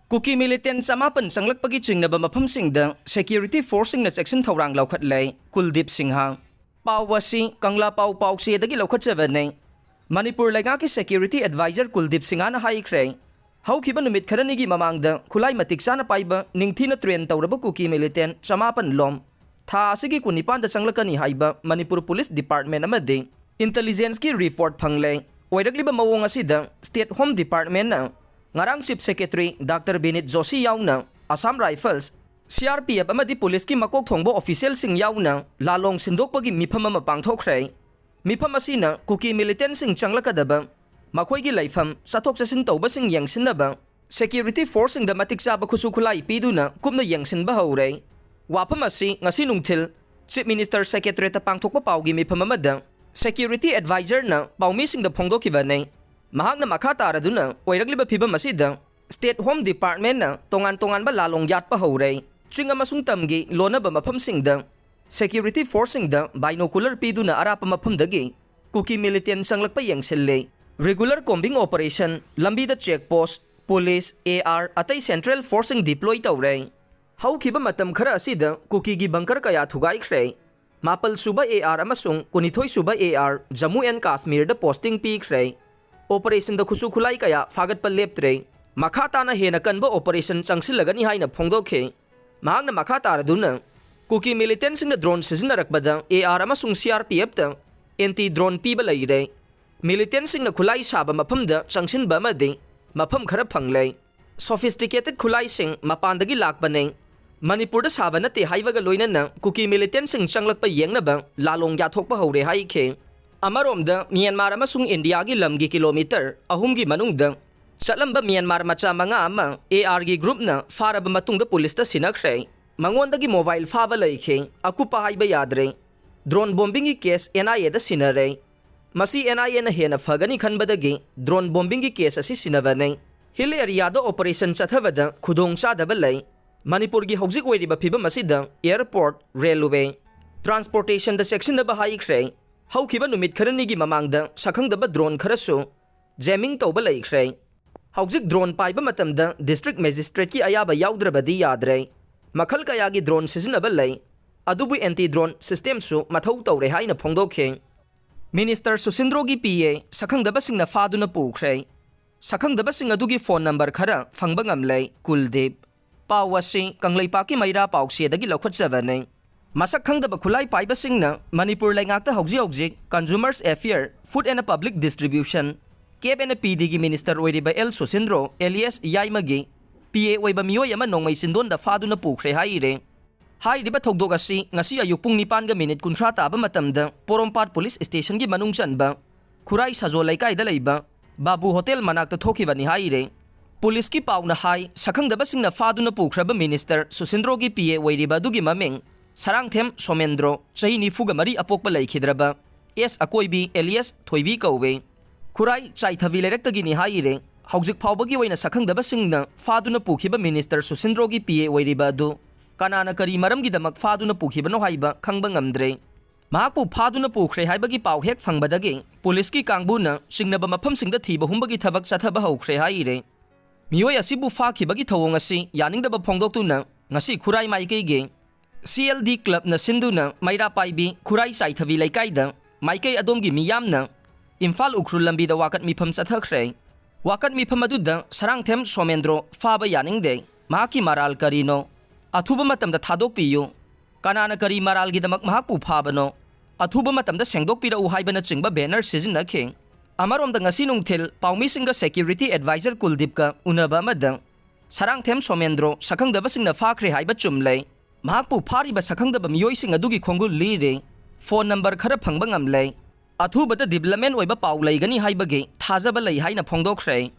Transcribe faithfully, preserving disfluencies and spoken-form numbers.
ꯀꯨꯀꯤ ꯃꯤꯂꯤꯇꯦꯟ ꯆꯃꯥꯄꯟ ꯆꯪꯂꯛꯄꯒꯤ ꯆꯤꯡꯅꯕ ꯃꯐꯝꯁꯤꯡꯗ ꯁꯦꯀ꯭ꯌꯨꯔꯤꯇꯤ ꯐꯣꯔꯁꯁꯤꯡꯅ ꯆꯦꯛꯁꯤꯟ ꯊꯧꯔꯥꯡ ꯂꯧꯈꯠꯂꯦ꯫ ꯀꯨꯜꯗꯤꯞ ꯁꯤꯡꯍ꯫ ꯄꯥꯎ ꯑꯁꯤ ꯀꯪꯂꯥ ꯄꯥꯎ ꯄꯥꯎꯆꯦꯗꯒꯤ ꯂꯧꯈꯠꯆꯕꯅꯤ꯫ ꯃꯅꯤꯄꯨꯔ ꯂꯩꯉꯥꯛꯀꯤ ꯁꯦꯀ꯭ꯌꯨꯔꯤꯇꯤ ꯑꯦꯗꯚꯥꯏꯖꯔ ꯀꯨꯜꯗꯤꯞ ꯁꯤꯡꯍꯅ ꯍꯥꯏꯈ꯭ꯔꯦ, ꯍꯧꯈꯤꯕ ꯅꯨꯃꯤꯠ ꯈꯔꯅꯤꯒꯤ ꯃꯃꯥꯡꯗ ꯈꯨꯠꯂꯥꯏ ꯃꯇꯤꯛ ꯆꯥꯅ ꯄꯥꯏꯕ ꯅꯤꯡꯊꯤꯅ ꯇ꯭ꯔꯦꯟ ꯇꯧꯔꯕ ꯀꯨꯀꯤ ꯃꯤꯂꯤꯇꯦꯟ ꯆꯃꯥꯄꯟ ꯂꯣꯝ ꯊꯥ ꯑꯁꯤꯒꯤ ꯀꯨꯟꯅꯤꯄꯥꯟꯗ ꯆꯪꯂꯛꯀꯅꯤ ꯍꯥꯏꯕ ꯃꯅꯤꯄꯨꯔ ꯄꯨꯂꯤꯁ ꯗꯤꯄꯥꯔꯠꯃꯦꯟ ꯑꯃꯗꯤ ꯏꯟꯇꯦꯂꯤꯖꯦꯟꯁꯀꯤ ꯔꯤꯄꯣꯔꯠ ꯐꯪꯂꯦ꯫ ꯑꯣꯏꯔꯛꯂꯤꯕ ꯃꯑꯣꯡ ꯑꯁꯤꯗ ꯁ꯭ꯇꯦꯠ ꯍꯣꯝ ꯗꯤꯄꯥꯔꯠꯃꯦꯟꯅ ꯉꯔꯥꯡ ꯆꯤꯐ ꯁꯦꯀ꯭ꯔꯦꯇꯔꯤ ꯗꯥꯛꯇꯔ ꯕꯤꯅꯤꯠ ꯖꯣꯁꯤ ꯌꯥꯎꯅ ꯑꯁꯥꯝ ꯔꯥꯏꯐꯜꯁ, ꯁꯤ ꯑꯥꯔ ꯄꯤ ꯑꯦꯐ ꯑꯃꯗꯤ ꯄꯨꯂꯤꯁꯀꯤ ꯃꯀꯣꯛ ꯊꯣꯡꯕ ꯑꯣꯐꯤꯁꯤꯌꯦꯜꯁꯤꯡ ꯌꯥꯎꯅ ꯂꯥꯂꯣꯡ ꯁꯤꯟꯗꯣꯛꯄꯒꯤ ꯃꯤꯐꯝ ꯑꯃ ꯄꯥꯡꯊꯣꯛꯈ꯭ꯔꯦ꯫ ꯃꯤꯐꯝ ꯑꯁꯤꯅ ꯀꯨꯀꯤ ꯃꯤꯂꯤꯇꯦꯟꯁꯤꯡ ꯆꯪꯂꯛꯀꯗꯕ, ꯃꯈꯣꯏꯒꯤ ꯂꯩꯐꯝ, ꯆꯠꯊꯣꯛ ꯆꯠꯁꯤꯟ ꯇꯧꯕꯁꯤꯡ ꯌꯦꯡꯁꯤꯟꯅꯕ ꯁꯦꯀ꯭ꯌꯨꯔꯤꯇꯤ ꯐꯣꯔꯁꯁꯤꯡꯗ ꯃꯇꯤꯛ ꯆꯥꯕ ꯈꯨꯠꯁꯨ ꯈꯨꯠꯂꯥꯏ ꯄꯤꯗꯨꯅ ꯀꯨꯞꯅ ꯌꯦꯡꯁꯤꯟꯕ ꯍꯧꯔꯦ꯫ ꯋꯥꯐꯝ ꯑꯁꯤ ꯉꯁꯤ ꯅꯨꯡꯊꯤꯜ ꯆꯤꯐ ꯃꯤꯅꯤꯁꯇꯔ ꯁꯦꯀ꯭ꯔꯦꯇꯔꯤꯌꯦꯠꯇ ꯄꯥꯡꯊꯣꯛꯄ ꯄꯥꯎꯒꯤ ꯃꯤꯐꯝ ꯑꯃꯗ ꯁꯦꯀ꯭ꯌꯨꯔꯤꯇꯤ ꯑꯦꯗꯚꯥꯏꯖꯔꯅ ꯄꯥꯎꯃꯤꯁꯤꯡꯗ ꯐꯣꯡꯗꯣꯛꯈꯤꯕꯅꯤ꯫ ꯃꯍꯥꯛꯅ ꯃꯈꯥ ꯇꯥꯔꯗꯨꯅ ꯑꯣꯏꯔꯛꯂꯤꯕ ꯐꯤꯕꯝ ꯑꯁꯤꯗ ꯁ꯭ꯇꯦꯠ ꯍꯣꯝ ꯗꯤꯄꯥꯔꯠꯃꯦꯟꯅ ꯇꯣꯉꯥꯟ ꯇꯣꯉꯥꯟꯕ ꯂꯥꯂꯣꯡ ꯌꯥꯠꯄ ꯍꯧꯔꯦ꯫ ꯆꯤꯡ ꯑꯃꯁꯨꯡ ꯇꯝꯒꯤ ꯂꯣꯟꯅꯕ ꯃꯐꯝꯁꯤꯡꯗ ꯁꯦꯀ꯭ꯌꯨꯔꯤꯇꯤ ꯐꯣꯔꯁꯁꯤꯡꯗ ꯕꯥꯏꯅꯣꯀꯨꯂꯔ ꯄꯤꯗꯨꯅ ꯑꯔꯥꯞꯄ ꯃꯐꯝꯗꯒꯤ ꯀꯨꯀꯤ ꯃꯤꯂꯤꯇꯦꯟ ꯆꯪꯂꯛꯄ ꯌꯦꯡꯁꯤꯜꯂꯤ꯫ ꯔꯤꯒꯨꯂꯔ ꯀꯣꯝꯕꯤꯡ ꯑꯣꯄꯔꯦꯁꯟ, ꯂꯝꯕꯤꯗ check post, police, A R, ꯑꯇꯩ ꯁꯦꯟꯇ꯭ꯔꯦꯜ ꯐꯣꯔꯁꯁꯤꯡ ꯗꯤꯄ꯭ꯂꯣꯏ ꯇꯧꯔꯦ꯫ ꯍꯧꯈꯤꯕ ꯃꯇꯝ ꯈꯔ ꯑꯁꯤꯗ ꯀꯨꯀꯤꯒꯤ ꯕꯪꯀꯔ ꯀꯌꯥ ꯊꯨꯒꯥꯏꯈ꯭ꯔꯦ꯫ ꯃꯥꯄꯜ ꯁꯨꯕ ꯑꯦ ꯑꯥꯔ ꯑꯃꯁꯨꯡ ꯀꯨꯟꯅꯤꯊꯣꯏ ꯁꯨꯕ ꯑꯦ ꯑꯥꯔ ꯖꯝꯃꯨ ꯑꯦꯟ ꯀꯥꯁꯃꯤꯔꯗ ꯄꯣꯁꯇꯤꯡ ꯄꯤꯈ꯭ꯔꯦ꯫ ꯑꯣꯄꯔꯦꯁꯟꯗ ꯈꯨꯠꯁꯨ ꯈꯨꯠꯂꯥꯏ ꯀꯌꯥ ꯐꯥꯒꯠꯄ ꯂꯦꯞꯇ꯭ꯔꯦ꯫ ꯃꯈꯥ ꯇꯥꯅ ꯍꯦꯟꯅ ꯀꯟꯕ ꯑꯣꯄꯔꯦꯁꯟ ꯆꯪꯁꯤꯜꯂꯒꯅꯤ ꯍꯥꯏꯅ ꯐꯣꯡꯗꯣꯛꯈꯤ꯫ ꯃꯍꯥꯛꯅ ꯃꯈꯥ ꯇꯥꯔꯗꯨꯅ, ꯀꯨꯀꯤ ꯃꯤꯂꯤꯇꯦꯟꯁꯤꯡꯅ ꯗ꯭ꯔꯣꯟ ꯁꯤꯖꯤꯟꯅꯔꯛꯄꯗ ꯑꯦ ꯑꯥꯔ ꯑꯃꯁꯨꯡ ꯁꯤ ꯑꯥꯔ ꯄꯤ ꯑꯦꯐꯇ ꯑꯦꯟꯇꯤ ꯗ꯭ꯔꯣꯟ ꯄꯤꯕ ꯂꯩꯔꯦ꯫ ꯃꯤꯂꯤꯇꯦꯟꯁꯤꯡꯅ ꯈꯨꯠꯂꯥꯏ ꯁꯥꯕ ꯃꯐꯝꯗ ꯆꯪꯁꯤꯟꯕ ꯑꯃꯗꯤ ꯃꯐꯝ ꯈꯔ ꯐꯪꯂꯦ꯫ ꯁꯣꯐꯤꯁꯇꯤꯀꯦꯇꯦꯗ ꯈꯨꯠꯂꯥꯏꯁꯤꯡ ꯃꯄꯥꯟꯗꯒꯤ ꯂꯥꯛꯄꯅꯦ꯫ ꯃꯅꯤꯄꯨꯔꯗ ꯁꯥꯕ ꯅꯠꯇꯦ ꯍꯥꯏꯕꯒ ꯂꯣꯏꯅꯅ ꯀꯨꯀꯤ ꯃꯤꯂꯤꯇꯦꯟꯁꯤꯡ ꯆꯪꯂꯛꯄ ꯌꯦꯡꯅꯕ ꯂꯥꯂꯣꯡ ꯌꯥꯊꯣꯛꯄ ꯍꯧꯔꯦ ꯍꯥꯏꯈꯤ꯫ ꯑꯃꯔꯣꯝꯗ ꯃ꯭ꯌꯥꯟꯃꯥꯔ ꯑꯃꯁꯨꯡ ꯏꯟꯗꯤꯌꯥꯒꯤ ꯂꯝꯒꯤ ꯀꯤꯂꯣꯃꯤꯇꯔ ꯑꯍꯨꯝꯒꯤ ꯃꯅꯨꯡꯗ ꯆꯠꯂꯝꯕ ꯃ꯭ꯌꯥꯟꯃꯥꯔ ꯃꯆꯥ ꯃꯉꯥ ꯑꯃ ꯑꯦ ꯑꯥꯔꯒꯤ ꯒ꯭ꯔꯨꯞꯅ ꯐꯥꯔꯕ ꯃꯇꯨꯡꯗ ꯄꯨꯂꯤꯁꯇ ꯁꯤꯟꯅꯈ꯭ꯔꯦ꯫ ꯃꯉꯣꯟꯗꯒꯤ ꯃꯣꯕꯥꯏꯜ ꯐꯥꯕ ꯂꯩꯈꯤ꯫ ꯑꯀꯨꯞꯄ ꯍꯥꯏꯕ ꯌꯥꯗ꯭ꯔꯦ꯫ ꯗ꯭ꯔꯣꯟ ꯕꯣꯝꯕꯤꯡꯒꯤ ꯀꯦꯁ ꯑꯦꯟ ꯑꯥꯏ ꯑꯦꯗ ꯁꯤꯟꯅꯔꯦ꯫ ꯃꯁꯤ ꯑꯦꯟ ꯑꯥꯏ ꯑꯦꯅ ꯍꯦꯟꯅ ꯐꯒꯅꯤ ꯈꯟꯕꯗꯒꯤ ꯗ꯭ꯔꯣꯟ ꯕꯣꯝꯕꯤꯡꯒꯤ ꯀꯦꯁ ꯑꯁꯤ ꯁꯤꯟꯅꯕꯅꯤ꯫ ꯍꯤꯜ ꯑꯦꯔꯤꯌꯥꯗ ꯑꯣꯄꯔꯦꯁꯟ ꯆꯠꯊꯕꯗ ꯈꯨꯗꯣꯡꯆꯥꯗꯕ ꯂꯩ꯫ ꯃꯅꯤꯄꯨꯔꯒꯤ ꯍꯧꯖꯤꯛ ꯑꯣꯏꯔꯤꯕ ꯐꯤꯕꯝ ꯑꯁꯤꯗ ꯑꯦꯌꯔꯄꯣꯔꯠ, ꯔꯦꯜꯋꯦ, ꯇ꯭ꯔꯥꯟꯁꯄꯣꯔꯇꯦꯁꯟꯗ ꯆꯦꯛꯁꯤꯟꯅꯕ ꯍꯥꯏꯈ꯭ꯔꯦ꯫ ꯍꯧꯈꯤꯕ ꯅꯨꯃꯤꯠ ꯈꯔꯅꯤꯒꯤ ꯃꯃꯥꯡꯗ ꯁꯛꯈꯪꯗꯕ ꯗ꯭ꯔꯣꯟ ꯈꯔꯁꯨ ꯖꯦꯃꯤꯡ ꯇꯧꯕ ꯂꯩꯈ꯭ꯔꯦ꯫ ꯍꯧꯖꯤꯛ drone ꯄꯥꯏꯕ ꯃꯇꯝꯗ district magistrateꯀꯤ ꯑꯌꯥꯕ ꯌꯥꯎꯗ꯭ꯔꯕꯗꯤ ꯌꯥꯗ꯭ꯔꯦ꯫ ꯃꯈꯜ ꯀꯌꯥꯒꯤ drone ꯁꯤꯖꯤꯟꯅꯕ ꯂꯩ, ꯑꯗꯨꯕꯨ anti drone systemꯁꯨ ꯃꯊꯧ ꯇꯧꯔꯦ ꯍꯥꯏꯅ ꯐꯣꯡꯗꯣꯛꯈꯤ꯫ Minister ꯁꯨꯁꯤꯟꯗ꯭ꯔꯣꯒꯤ PA ꯁꯛꯈꯪꯗꯕꯁꯤꯡꯅ ꯐꯥꯗꯨꯅ ꯄꯨꯈ꯭ꯔꯦ꯫ ꯁꯛꯈꯪꯗꯕꯁꯤꯡ ꯑꯗꯨꯒꯤ phone number ꯈꯔ ꯐꯪꯕ ꯉꯝꯂꯦ꯫ ꯀꯨꯜꯗꯤꯞ꯫ ꯄꯥꯎ ꯑꯁꯤ ꯀꯪꯂꯩꯄꯥꯛꯀꯤ ꯃꯩꯔꯥ ꯄꯥꯎꯆꯦꯗꯒꯤ ꯂꯧꯈꯠꯆꯕꯅꯤ꯫ ꯃꯁꯛ ꯈꯪꯗꯕ ꯈꯨꯠꯂꯥꯏ ꯄꯥꯏꯕꯁꯤꯡꯅ ꯃꯅꯤꯄꯨꯔ ꯂꯩꯉꯥꯛꯇ ꯍꯧꯖꯤꯛ ꯍꯧꯖꯤꯛ Consumer Affairs, Food and Public Distribution, CAB and PDꯒꯤ minister ꯑꯣꯏꯔꯤꯕ ꯑꯦꯜ ꯁꯨꯁꯤꯟꯗ꯭ꯔꯣ alias ꯌꯥꯏꯃꯒꯤ PA ꯑꯣꯏꯕ ꯃꯤꯑꯣꯏ ꯑꯃ ꯅꯣꯡꯃꯩ ꯆꯤꯟꯗꯣꯟꯗ ꯐꯥꯗꯨꯅ ꯄꯨꯈ꯭ꯔꯦ ꯍꯥꯏꯔꯦ꯫ ꯍꯥꯏꯔꯤꯕ ꯊꯧꯗꯣꯛ ꯑꯁꯤ ꯉꯁꯤ ꯑꯌꯨꯛ ꯄꯨꯡ ꯅꯤꯄꯥꯟꯒ minute ꯀꯨꯟꯊ꯭ꯔꯥ ꯇꯥꯕ ꯃꯇꯝꯗ ꯄꯣꯔꯣꯝꯄꯥꯠ police stationꯒꯤ ꯃꯅꯨꯡ ꯆꯟꯕ ꯈꯨꯔꯥꯏ ꯁꯥꯖꯣ ꯂꯩꯀꯥꯏꯗ ꯂꯩꯕ ꯕꯥꯕꯨ ꯍꯣꯇꯦꯜ ꯃꯅꯥꯛꯇ ꯊꯣꯛꯈꯤꯕꯅꯤ ꯍꯥꯏꯔꯦ꯫ Policeꯀꯤ ꯄꯥꯎꯅ ꯍꯥꯏ, ꯁꯛꯈꯪꯗꯕꯁꯤꯡꯅ ꯐꯥꯗꯨꯅ ꯄꯨꯈ꯭ꯔꯕ minister ꯁꯨꯁꯤꯟꯗ꯭ꯔꯣꯒꯤ PA ꯑꯣꯏꯔꯤꯕ ꯑꯗꯨꯒꯤ ꯃꯃꯤꯡ ꯁꯔꯥꯡꯊꯦꯝ ꯁꯣꯃꯦꯟꯗ꯭ꯔꯣ, ꯆꯍꯤ ꯅꯤꯐꯨꯒ ꯃꯔꯤ, ꯑꯄꯣꯛꯄ ꯂꯩꯈꯤꯗ꯭ꯔꯕ ꯑꯦꯁ ꯑꯀꯣꯏꯕꯤ alias ꯊꯣꯏꯕꯤ ꯀꯧꯋꯦ꯫ ꯈꯨꯔꯥꯏ ꯆꯥꯏꯊꯕꯤ ꯂꯩꯔꯛꯇꯒꯤꯅꯤ ꯍꯥꯏꯔꯦ꯫ ꯍꯧꯖꯤꯛ ꯐꯥꯎꯕꯒꯤ ꯑꯣꯏꯅ ꯁꯛꯈꯪꯗꯕꯁꯤꯡꯅ ꯐꯥꯗꯨꯅ ꯄꯨꯈꯤꯕ minister ꯁꯨꯁꯤꯟꯗ꯭ꯔꯣꯒꯤ PA ꯑꯣꯏꯔꯤꯕ ꯑꯗꯨ ꯀꯅꯥꯅ ꯀꯔꯤ ꯃꯔꯝꯒꯤꯗꯃꯛ ꯐꯥꯗꯨꯅ ꯄꯨꯈꯤꯕꯅꯣ ꯍꯥꯏꯕ ꯈꯪꯕ ꯉꯝꯗ꯭ꯔꯦ꯫ ꯃꯍꯥꯛꯄꯨ ꯐꯥꯗꯨꯅ ꯄꯨꯈ꯭ꯔꯦ ꯍꯥꯏꯕꯒꯤ ꯄꯥꯎ ꯍꯦꯛ ꯐꯪꯕꯗꯒꯤ policeꯀꯤ ꯀꯥꯡꯕꯨꯅ ꯆꯤꯡꯅꯕ ꯃꯐꯝꯁꯤꯡꯗ ꯊꯤꯕ ꯍꯨꯝꯕꯒꯤ ꯊꯕꯛ ꯆꯠꯊꯕ ꯍꯧꯈ꯭ꯔꯦ ꯍꯥꯏꯔꯦ꯫ ꯃꯤꯑꯣꯏ ꯑꯁꯤꯕꯨ ꯐꯥꯈꯤꯕꯒꯤ ꯊꯧꯑꯣꯡ ꯑꯁꯤ ꯌꯥꯅꯤꯡꯗꯕ ꯐꯣꯡꯗꯣꯛꯇꯨꯅ ꯉꯁꯤ ꯈꯨꯔꯥꯏ ꯃꯥꯏꯀꯩꯒꯤ CLD clubꯅ ꯁꯤꯟꯗꯨꯅ ꯃꯩꯔꯥ ꯄꯥꯏꯕꯤ ꯈꯨꯔꯥꯏ ꯆꯥꯏꯊꯕꯤ ꯂꯩꯀꯥꯏꯗ ꯃꯥꯏꯀꯩ ꯑꯗꯣꯝꯒꯤ ꯃꯤꯌꯥꯝꯅ ꯏꯝꯐꯥꯜ ꯎꯈ꯭ꯔꯨꯜ ꯂꯝꯕꯤꯗ ꯋꯥꯀꯠ ꯃꯤꯐꯝ ꯆꯠꯊꯈ꯭ꯔꯦ꯫ ꯋꯥꯀꯠ ꯃꯤꯐꯝ ꯑꯗꯨꯗ ꯁꯔꯥꯡꯊꯦꯝ ꯁꯣꯃꯦꯟꯗ꯭ꯔꯣ ꯐꯥꯕ ꯌꯥꯅꯤꯡꯗꯦ, ꯃꯍꯥꯛꯀꯤ ꯃꯔꯥꯜ ꯀꯔꯤꯅꯣ? ꯑꯊꯨꯕ ꯃꯇꯝꯗ ꯊꯥꯗꯣꯛꯄꯤꯌꯨ꯫ ꯀꯅꯥꯅ ꯀꯔꯤ ꯃꯔꯥꯜꯒꯤꯗꯃꯛ ꯃꯍꯥꯛꯄꯨ ꯐꯥꯕꯅꯣ? ꯑꯊꯨꯕ ꯃꯇꯝꯗ ꯁꯦꯡꯗꯣꯛꯄꯤꯔꯛꯎ ꯍꯥꯏꯕꯅꯆꯤꯡꯕ banner ꯁꯤꯖꯤꯟꯅꯈꯤ꯫ ꯑꯃꯔꯣꯝꯗ ꯉꯁꯤ ꯅꯨꯡꯊꯤꯜ ꯄꯥꯎꯃꯤꯁꯤꯡꯒ security advisor ꯀꯨꯜꯗꯤꯞꯀ ꯎꯅꯕ ꯑꯃꯗ ꯁꯔꯥꯡꯊꯦꯝ ꯁꯣꯃꯦꯟꯗ꯭ꯔꯣ ꯁꯛꯈꯪꯗꯕꯁꯤꯡꯅ ꯐꯥꯈ꯭ꯔꯦ ꯍꯥꯏꯕ ꯆꯨꯝꯂꯦ꯫ ꯃꯍꯥꯛꯄꯨ ꯐꯥꯔꯤꯕ ꯁꯛꯈꯪꯗꯕ ꯃꯤꯑꯣꯏꯁꯤꯡ ꯑꯗꯨꯒꯤ ꯈꯣꯡꯒꯨꯜ ꯂꯤꯔꯦ꯫ Phone number ꯈꯔ ꯐꯪꯕ ꯉꯝꯂꯦ꯫ ꯑꯊꯨꯕꯗ development ꯑꯣꯏꯕ ꯄꯥꯎ ꯂꯩꯒꯅꯤ ꯍꯥꯏꯕꯒꯤ ꯊꯥꯖꯕ ꯂꯩ ꯍꯥꯏꯅ ꯐꯣꯡꯗꯣꯛꯈ꯭ꯔꯦ꯫